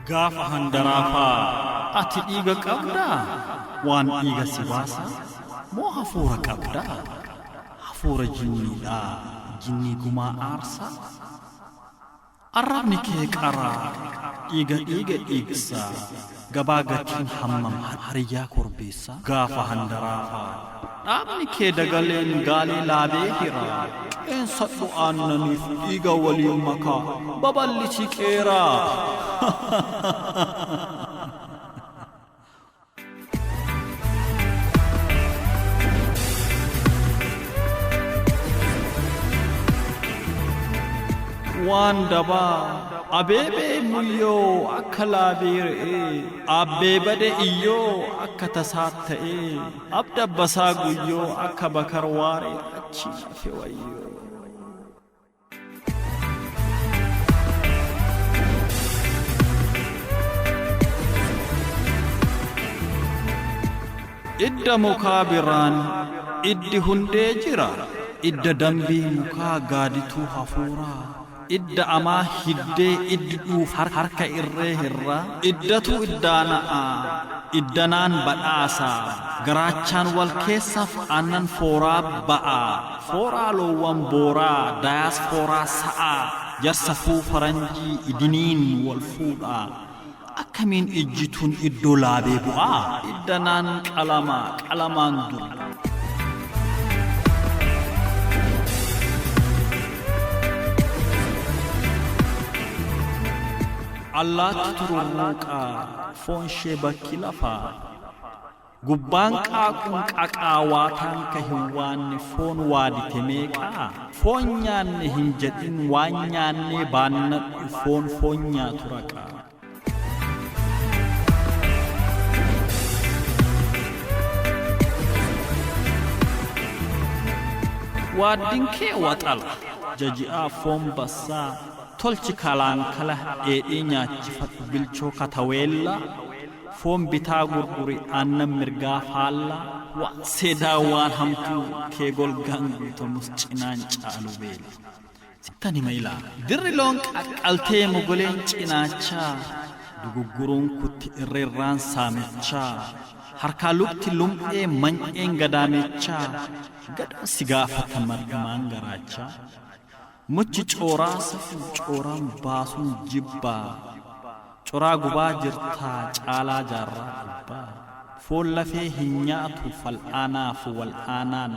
Gaafa handaraafaa ati dhiiga qabdaa? Waan dhiiga si baasaa moo hafuura qabdaa? Hafuura jinniidhaa jinnii gumaa aarsaa? Arrabni kee qaraa dhiiga dhiiga dhiigsaa gabaa gatiin hammam hariyyaa korbeessaa? Gaafa handaraafaa dhaabni kee dagaleen gaalee laabee hiraa qeensadhu aannaniif dhiiga waliin makaa babal'isi qeeraa. Waan dabaa abeebee muyyoo akka laabee re'ee aabbee bade iyyoo akka tasaa ta'ee abdabbasaa guyyoo akka bakar waaree achiin hafe wayyoo. Idda mukaa biraan iddi hundee jira, idda dambii mukaa gaadituu hafuuraa, idda amaa hiddee iddi dhuuf harka irree hirraa, iddatu iddaana'a, iddanaan badhaasa, garaachaan wal keessaaf aannan fooraa ba'a. Fooraa loowwan booraa dayaaspooraa sa'aa jarsa fuu faranjii idiniin wal fuudhaa akkamiin ijji tun iddoo laabee bu'aa? Iddanaan qalama qalamaan dur. Allaatti tururruuqaa foon shee bakki lafaa. Gubbaan qaaquun qaqaa waataan ka hin waanne foon waadite meeqaa? Foon nyaanne hin jedhin waan nyaannee baannadhu foon foon nyaatu raqaa. Waaddin kee waxala jaji'aa foon bassaa tolchi kalaankala dheedhii nyaachifadhu bilchoo kataweellaa. Foon bitaa gurguri aannan mirgaa faallaa waan seedaa waan hamtuu kee golgaan guutamus cinaan caalu beela. Sittan hima ilaa. Dirri loon qaqqaltee mogoleen cinaachaa dugugguruun kutti irreerraan saamichaa harkaa lukti lum'ee many'een gadaamechaa gadoon si gaafata mar'imaan garaachaa. Muchi cooraa safuu cooraan baasuun jibbaa Coraa gubaa jirtaa caalaa jaarraa abbaa Foon lafee hin nyaatu fal'aanaaf wal'aanaan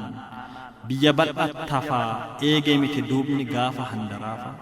Biyya bal'attafaa eegee miti duubni gaafa handaraafaa.